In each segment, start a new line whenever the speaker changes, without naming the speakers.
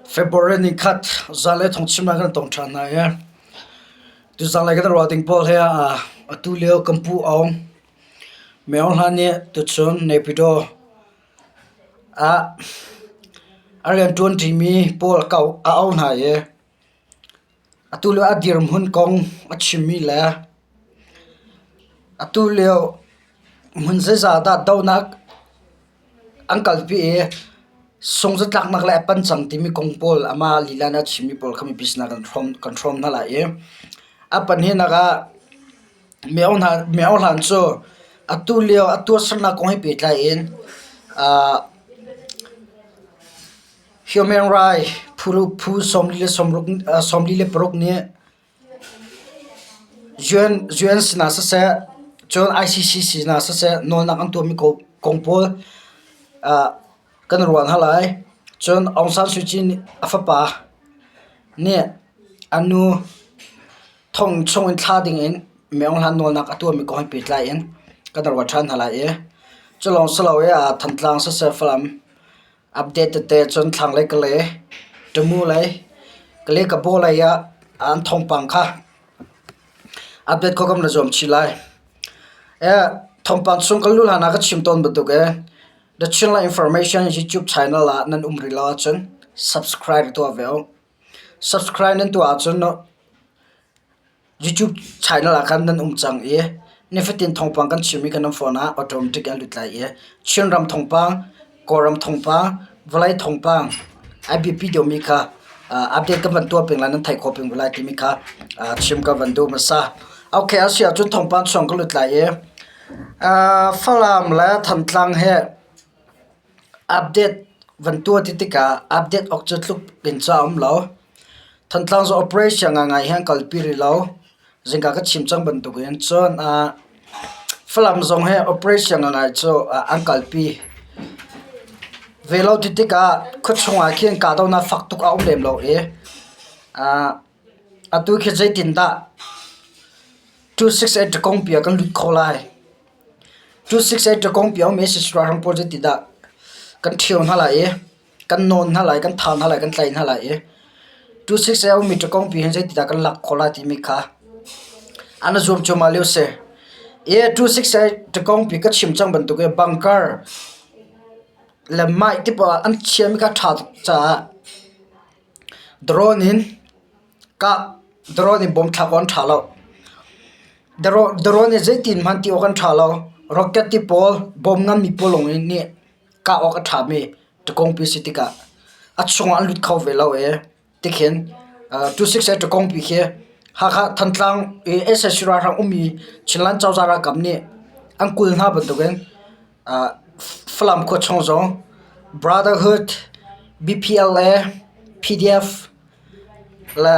February nikhat zanlei thawngchimnak kan tong ṭhan hna i tuzanlei kan ruah ding pawl hi atu lio kan pu Aung Myo Aung Hlan nih tuchun Naypyidaw ah a rianṭuanṭimi pawl a auh hna i atu lio a dirhmun kong a chimmi le atu lio hmun zeizah dah dohnak An kalpi i sungzatlaknak le a pan cang timi kong pawl amah lila nih a chimmi pawl kha mipi sinah kan hrawm hna lai i a pahnihnak ah meo hlan cu atu lio a tuahsernak kong he pehtlai in human right phu 46 nih UN sinah siseh, cun ICC sinah siseh nawlnak an tuahmi kong pawl kan ruah hna lai. Cun Aung San Suu Kyi a fapa nih a nu thong chungin thlah dingin Min Aung Hlaing nawlnak a tuahmi kong he pehtlai in kan ruah ṭhan hna lai i cu lawng si lo i Thantlang siseh, Falam Update tete cun thlanglei Kalay, Tamu lei, Kalay Kabaw lei ah an thawngpang kha update kho kam na zuam chih lai. Thawngpang chung kan luh hlan ah ka chim tawn bantuk ee The Chinland Information YouTube channel ah nan um rih lo ahcun subscribe tuah ve u. Subscribe nan tuah ahcun YouTube channel ah khan nan um cang i nifatin thawngpang kan chimmi kha nan phone ah automatic an lut lai i Chinram thawngpang, Kawlram thawngpang, vawlei thawngpang a biapi deuhmi kha update kan van tuah peng lai nan theih khawh peng lai timi kha chim ka van duh hmasa. Okay, a si ahcun thawngpang chung ka lut lai i Falam le Thantlang he Update van tuah ti tikah update awk cu tluk in ca a um lo. Thantlang cu operation ngaingai hi an kalpi rih lo. Zingka ka chim cang bantukin cun Falam zong hi operation ngaingai cu an kalpi ve lo ti tikah khuachung ah khin kahdohnak fak tuk a um lem lo i atu khi zeitindah 268 ṭakongpi ah kan lut khawh lai? 268 ṭakongpi a um i ralhrang pawl zeitindah kan ṭhio hna lai i kan nawn hna lai, kan thah hna lai, kan tlaih hna lai i 268 a ummi ṭakongpi hin zeitindah kan lak khawh lai timi kha an i zuam cuahmah lio a si. I 268 ṭakongpi ka chim cang bantuk i bunker le mah ti poah an chiahmi kha a ṭha tuk caah drone in kah drone in bom thlak awk an ṭha lo. Drone nih zeitin hmanh ti awk an ṭha lo. Rocket ti pawl bom nganmi pawl lawng nih kah awk a ṭhami ṭakongpi a si tikah a chungah an lut kho ve lo i tikhin 268 ṭakongpi khi Hakha Thantlang i sac ralhrang ummi Chinland cozah ralkap nih an kulh hna bantukin Falam khua chung zong Brotherhood, BPLA, PDF le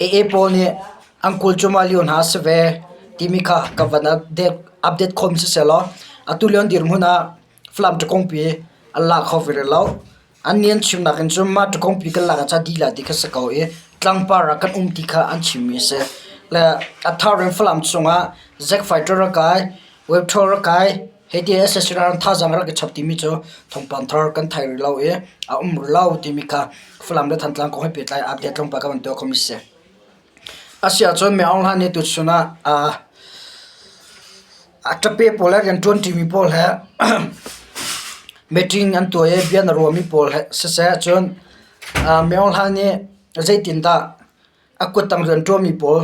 AA pawl nih an kawl cuahmah lio hna a si ve timi kha ka van update khawhmi siseh law atu lio an dirhmun ah Falam ṭakongpi an la kho ve rih lo. An nih an chimnak in cun mah ṭakongpi kan lak ah ca dih lai ti kha si ko i tlangpar ah kan um ti kha an chimmi a si. Le a thar in Falam chungah Zack Fighter a kai, Webthor a kai, Hei ti sac ral thazaang rak i chap timi cu thawngpang thar kan thei rih lo i a um rih lo timi kha Falam le Thantlang kong he pehtlai update tlawmpal ka van tuah khomi si. A si ahcun Myo Aung Hlaing nih tuchun ah a ṭape pawl he rianṭuan ṭimi pawl he meeting an tuah i bia na ruahmi pawl he siseh cun Myo Aung Hlaing nih zeitindah a kuttang rianṭuanmi pawl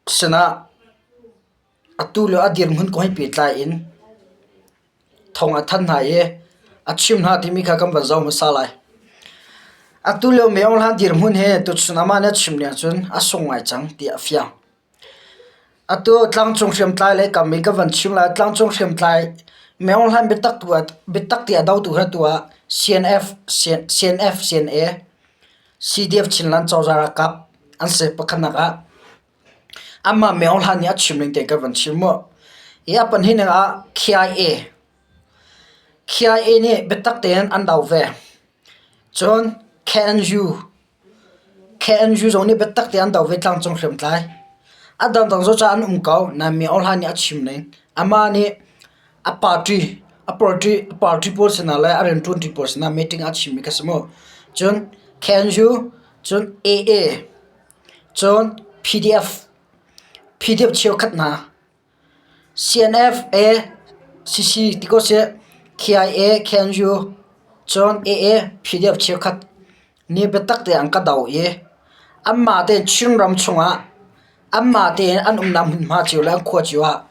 sinah atu le a dirhmun kong he pehtlai in thawng a thanh hna i a chim hna timi kha kan van zoh hmasa lai. Atu lio Myo Aung Hlaing dirhmun hi tuchun amah nih a chim ning ahcun a sung ngai cang ti a fiang. Atu tlangcung hriamtlai lei kam i ka van chim lai. Tlangcung hriamtlai Myo Aung Hlaing biatak tu ah biatak ti a dotu hi atu ah CNF, CNF, CNA, CDF Chinland cozah ralkap an si pakhatnak ah. Amah Myo Aung Hlaing nih a chim ning te ka van chim mu. Hi a pahnihnak ah KIA. KIA nih biatak tein an do ve. Cun KNU. KNU zong nih biatak tein an do ve tlangcung hriamtlai. A dangdang zaw ca an um ko nain Myo Aung Hlaing nih a chim ning. Amah nih a party. A party party pawl sinah le a rianṭuanṭi pawl sinah meeting a chimmi kha si mu. Cun KNU, cun AA, cun PDF, PDF cheukhat hna, CNF, A, CC ti ko seh, KIA, KNU, cun AA, PDF cheukhat nih biatak tein an ka doh i anmah tein Chinram chungah anmah tein an umnak hmunhma cio le an khua cio ah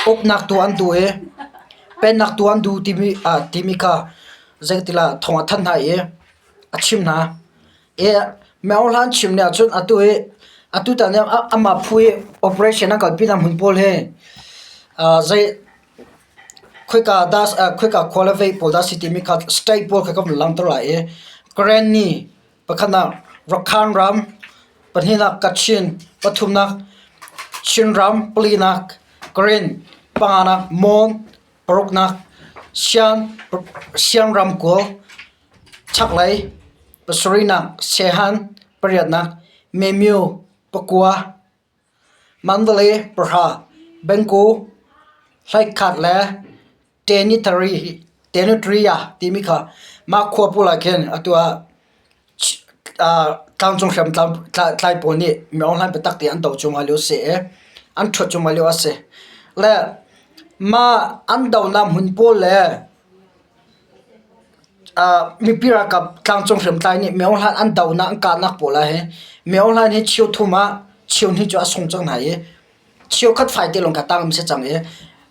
uknak tuah an duh i pennak tuah an duh timi kha zeitilah thawng a thanh hna i a chim hna. I Myo Hlan chim nih ahcun atu i atutan i amah phu i operation an kalpinak hmun pawl hi zei Khoika dah khoika khua le vei pawl dah a si timi kha state pawl kha ka vun langhter lai i Karenni pakhatnak Rakhine ram, pahnihnak Kachin, pathumnak Chinram, palinak Karen, panganak Mon, paruknak Shan, Shan ramkulh, chaklei, pasarihnak Sehan, pariatnak Memyo, pakua. Mandalay pahra, Bangko hleikhat le Tenutria timi kha mah khua pawl ah khin atu ah tlangcung hriamtlai tlai pawl nih mi online biatak tein an doh cuahmah lio a si i an ṭhuat cuahmah lio a si. Le mah an dohnak hmun pawl le Mipi ralkap tlangcung hriamtlai nih Myo Hlan an dohnak an kahnak pawl ah hin Myo Hlan hi cheu thum ah cheu hnih cu a sung cang hna i cheukhat fai te lawng kha tang an si cang i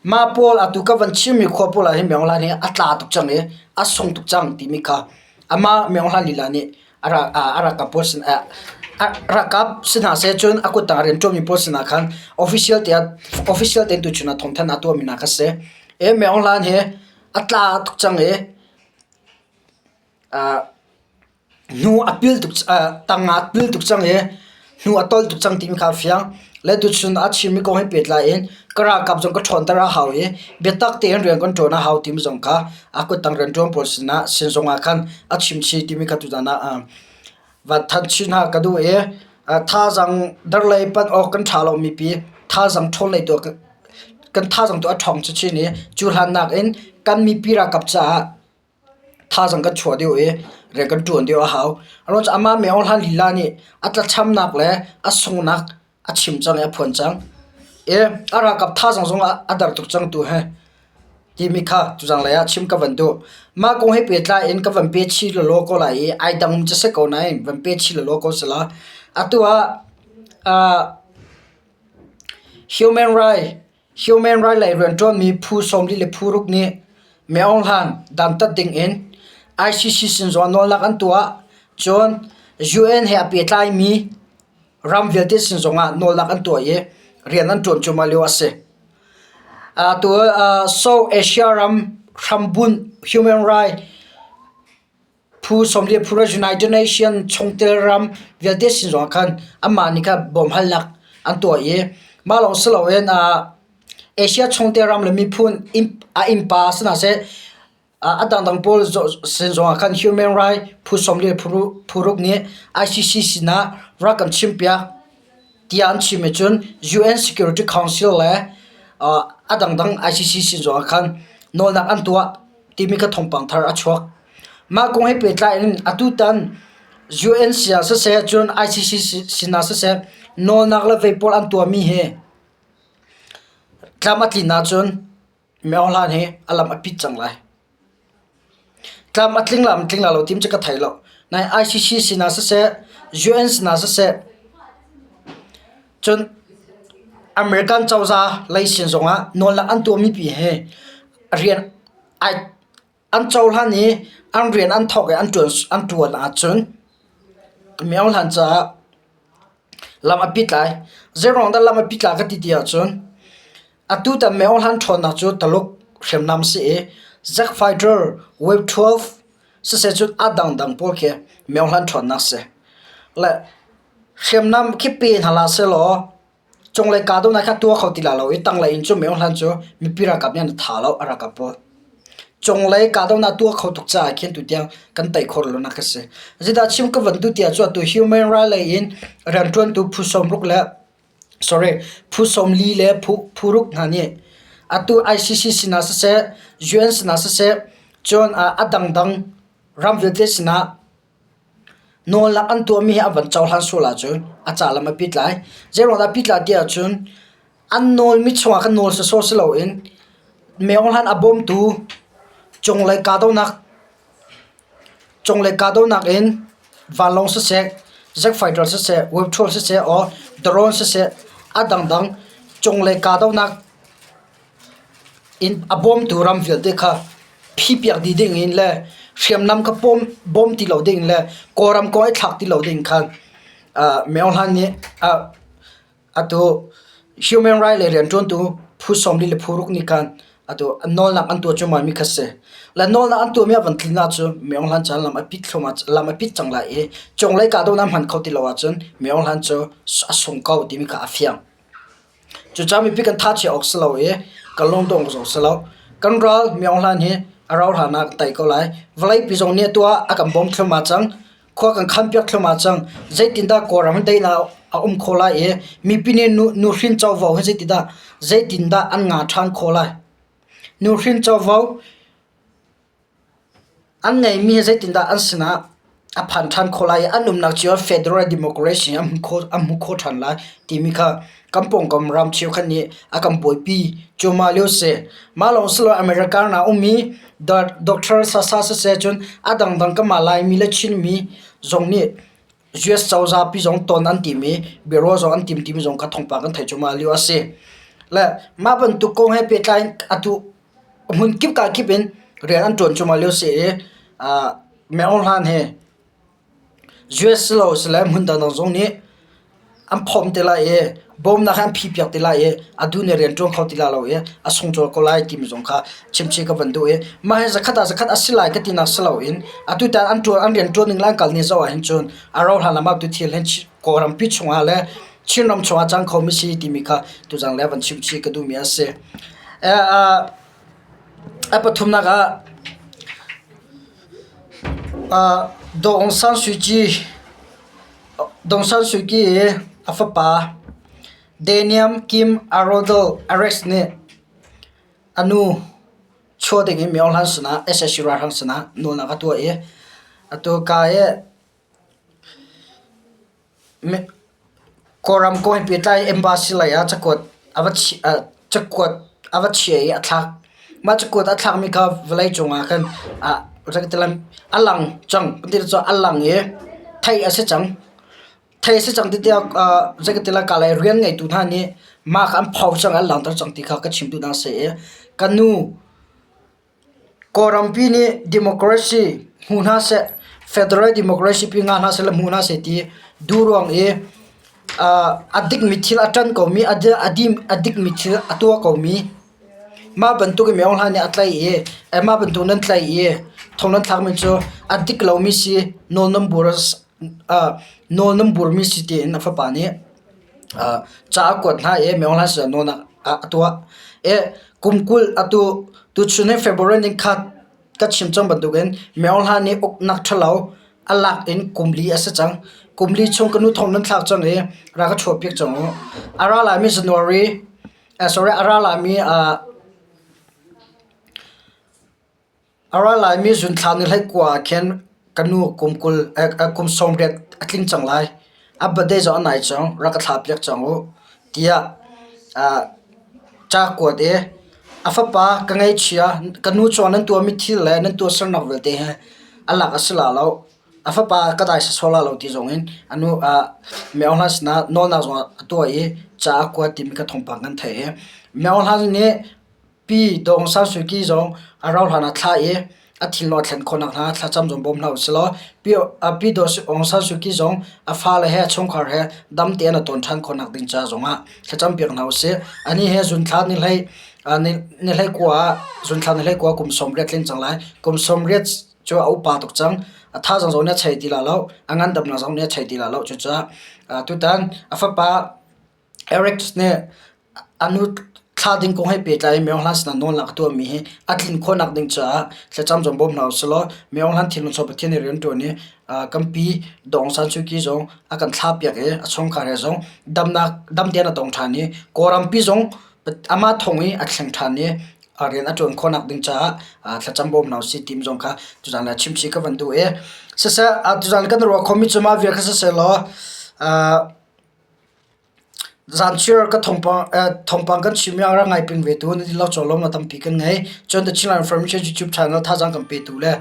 mah pawl atu ka van chimmi khua pawl ah hin Myo Hlan hi a tla tuk cang i a sung tuk cang timi kha amah Myo Hlan lila nih a ralkap pawl sin a ralkap si hna seh cun a kuttang rian ṭuanmi pawl sinah khan official tiah official tein tuchun ah thawngthanh a tuahmi hna kha si. I Myo Hlan hi a tla tuk cang i hnu a pil tuk tang ah a pil tuk cang i hnu a tolh tuk cang timi kha a fiang. Le tuchun a chimmi kong he pehtlai in ka ralkap zong ka ṭhawnter a hau i biatak tein rian kan ṭuan a hau timi zong kha a kuttang rianṭuan pawl sinah sin zong ah khan a chim chih timi kha tuzan ah van thanh chih hna ka duh i thazaang darlei panh awk kan ṭha lomi pi thazaang ṭhawn lei tu kan thazaang tu a ṭhawng chinchin i cu hlan nakin kan mipi ralkap caah thazaang kan chuah deuh i rian kan ṭuan deuh a hau. Aruangcu amah Myo Hlan lila nih a tlachamnak le a sunghnak a chim cang i a phuan cang. I a ralkap thazaang zong a der tuk cang tu hi timi kha tuzang lei ah chim ka van duh. Mah kong he pehtlai in ka van pe chih lawlaw ko lai i ai dang cu si ko nain van pe chih lawlaw ko sila. Atu ah Human right Human right lei rianṭuanmi phu 40 le phu ruk nih Myo Aung Hlan dantat dingin ICC sin zong nawlnak an tuah. Cun UN he aa pehtlaimi ram vialte sin zongah nawlnak an tuah i rian an ṭuan cuahmah lio a si. Atu South Asia ram hrambunh human right Phu 40 phu United Nations chungtel ram vialte sin zongah khan anmah nih khan bawmhalnak an tuah i mah lawng si loin Asia chungtel ram le miphun a innpa si hna seh a dangdang pawl sin zongah khan human right phu 40 phu ruk nih ICC sinah rak kan chimpiak tiah an chim ahcun UN Security Council le a dangdang ICC sin zongah khan nawlnak an tuah timi kha thawngpang thar a chuak. Mah kong he pehtlai in atutan UN sinah siseh cun ICC sinah siseh nawlnak le vei pawl an tuahmi hi tlam a tlin ahcun Myo Hlan hi a lam a pit cang lai. Tlam a tling la tling la lo tim cu ka thei lo. Nain ICC sinah siseh UN sinah siseh cun American cozah lei sin zongah nawlnak an tuahmi pi hi rian ai An cohlan i an rian an thawk i an ṭuan ahcun Myo Hlan caah lam a pit lai. Zeiruang dah lam a pit lai ka ti ti ahcun atutan Myo Hlan ṭhawnnak cu Taluk hriamnam si i Zack Fighter Wave 12 siseh cun a dangdang pawl khi Myo Hlan ṭhawnnak si. Le hriamnam khi pe hna hlah sehlaw Cunglei kahdohnak kha tuah kho ti lai lo i tanglei in cu Myo Hlan cu mipi ralkap nih an tha lo a ralkap pawl. Cunglei kahdohnak tuah kho tuk caah khin tutiang kan tei khawh lonak a si. Zeidah chim ka van duh tiah cu atu human right lei in rianṭuantu phu 60 le sorry phu 40 le phu ruk hna nih Atu ICC sinah siseh, UN sinah siseh, cun a dangdang ram vialte sinah nawlnak an tuahmi hi an van cohlan sual ahcun a ca lam a pit lai. Zeiruang dah a pit lai ti ahcun an nawlmi chungah khan nawl sawsawh si loin myohlan a bawmtu cunglei kahdohnak cunglei kahdohnak in vanlawng siseh, jet fighter siseh, web-troll siseh or drone siseh a dangdang cunglei kahdohnak in a bawmtu ram vialte kha phipiak dih ding in le hriamnam kha bawm ti lo ding le Kawlram kong i thlak ti lo ding khan myohlan nih Atu human right lei rianṭuantu phu 40 le phu ruk nih khan atu nawlnak an tuah cuahmah mi kha si. Le nawlnak an tuahmi a van tlin ahcun Myo Hlan cu lam a pit thluahmah lam a pit cang lai i cunglei kahdohnak hman kho ti lo ahcun Myo Hlan cu a sung ko timi kha a fiang. Cucaah mipi kan tha chia awk si lo i kan lungdong zong si lo. Kan ral Myo Hlan hi a rauh hlan ah kan tei ko lai. Vawleipi zong nih atu ah a kan bawm thluahmah cang. Khua kan khanpiak thluahmah cang. Zeitindah Kawlram hi daihnak a um khawh lai i mipi nih nuhrin covo hi zeitindah zeitindah an ngah ṭhan khawh lai? Nuhrin covo an ngeihmi hi zeitindah an sinah a phan ṭhan khawh lai i an umnak cio ah federal democracy an hmu khawh ṭhan lai timi kha kan pawngkam ram cheukhat nih a kan buaipi cuahmah lio a si. Mah lawng si lo America ram ah a ummi Doctor Sasa siseh cun a dangdang kanmah Laimi le Chinmi zong nih US cozah pi zong ton an tim i biaruah zong an tim timi zong kha thawngpang kan theih cuahmah lio a si. Le mah bantuk kong he pehtlai in atu hmun kip ka kip in rian an ṭuan cuahmah lio a si i Meng Hlan hi US lo sile hmun dangdang zong nih an phomh te lai i bawmnak hi an phihpiak te lai i a duh nih rian ṭuan kho ti lai lo i a sungcawl ko lai timi zong kha chimchih ka van duh i mah hi zakhat ah zakhat a si lai ka tinak si loin atutan an ṭuan an rian ṭuan ning le an kal ning zoh ahhin cun a rauhhlan lam ah tu thil hin Kawlrampi chungah le Chinram chungah cang khomi si timi kha tuzang le van chimchih ka duhmi a si. A pathumnak ah Daw Aung San Suu Kyi Daw Aung San Suu Kyi i a fapa Daniel Kim Arodol Ares nih a nu chuah ding in Myo Hlan sinah sac ralhrang sinah nawlnak a tuah i atu ka i Kawlram kong he pehtlai embassy lei ah cakuat a va cakuat a va chiah i a thlak. Mah cakuat a thlakmi kha vawleicung ah khan a lang cang. A lang i theih a si cang. Theih a si cang ti tiah zeitintiah kalay rian ngeitu hna nih mah kha an pho cang i an langhter cang ti kha ka chim duhnak a si i ka nu Kawlrampi nih democracy hmu hna seh, federal democracy pi ngah hna seh le hmu hna seh ti duh ruang i a dikmi thil a ṭan komi, a dikmi thil a tuah komi mah bantuk in Myo Hla nih a tlaih i mah bantuk nan tlaih i thong nan thlakmi cu a dik lomi si, nawl nan bur nawl nan burmi si tiin a fapa nih ca a kuat hna i Myo Hla sinah nawlnak a tuah. Kum 20 atu tuchun hi February nikhat ka chim cang bantukin Myo Hla nih uknak ṭhalo a lak in kum li a si cang. Kum li chung ka nu thong nan thlak cang i ra ka chuahpiak cang u. A ra laimi January sorry a ra laimi A ra laimi zunthla ni hleikua ah khin ka nu kum 20 kum 80 a tling cang lai. A birthday zong a nai cang, rak ka thlahpiak cang u tiah ca kuat i a fapa ka ngaihchia ka nu cungah nan tuahmi thil le nan tuahsernak vialte hi a lak a si la lo. A fapa ka dai sawsawh la lo ti zong in a nu Myo Hla sinah nawlnak zong a tuah i ca a kuat timi kha thawngpang kan theih i Myo Hla nih Pi Daw Aung San Suu Kyi zong a rauhhlan ah thlah i a thinlung a thlen khawh nakhnga thlacam zong bawm hna usih law Pi Daw Aung San Suu Kyi zong a fale he a chungkhar he dam tein a tawn ṭhan khawh nakding ca zongah thlacam piak hna usih. Anih he zunthla ni hlei ni hlei kua ah zunthla ni hlei kua kum 80 tling cang lai. Kum 80 cu a upa tuk cang. A thazaang zong nih a chei ti la lo. A ngandamnak zong nih a chei ti la lo. Cucaah tutan a fapa Eric nih a nu thla ding kong he pehtlai in Myo Hlan sinah nawlnak a tuahmi hi a tlin khawhnak ding caah thlacam zong bawm hna usih law Myo Hlan thinlung chung Pathian nih rian ṭuan i kan pi Daw Aung San Suu Kyi zong a kan thlahpiak i a chungkhar he zong damnak dam tein a tong ṭhan i Kawlrampi zong. Amah thong i a thleng ṭhan i rian a ṭuan khawhnak ding caah thlacam bawm hna usih ti zong kha tuzaan ah chimchih ka van duh i siseh tuzaan kan ruah khomi cu mah vial kha siseh law Zanchiar ka thawngpang kan chimmi ah rak ngai peng ve tu nan i lo cawlawm tampi kan ngei. Cun The Chinland Information YouTube channel thazaang kan petu le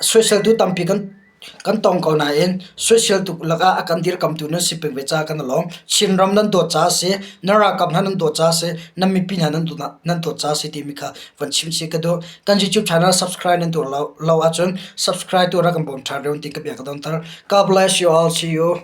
soiseltu tampi kan kan tong ko nain soiseltu lakah a kan dirkamtu nan si peng ve caah kan i lawm. Chinram nan dawt caah a si, nan ralkap hna nan dawt caah a si, nan mipi hna nan dawt caah a si timi kha van chim chih ka duh. Kan YouTube channel subscribe nan tuah lo ahcun subscribe tuah rak kan bawm ṭhan rih ti ka bia ka donter. God bless you all. See you.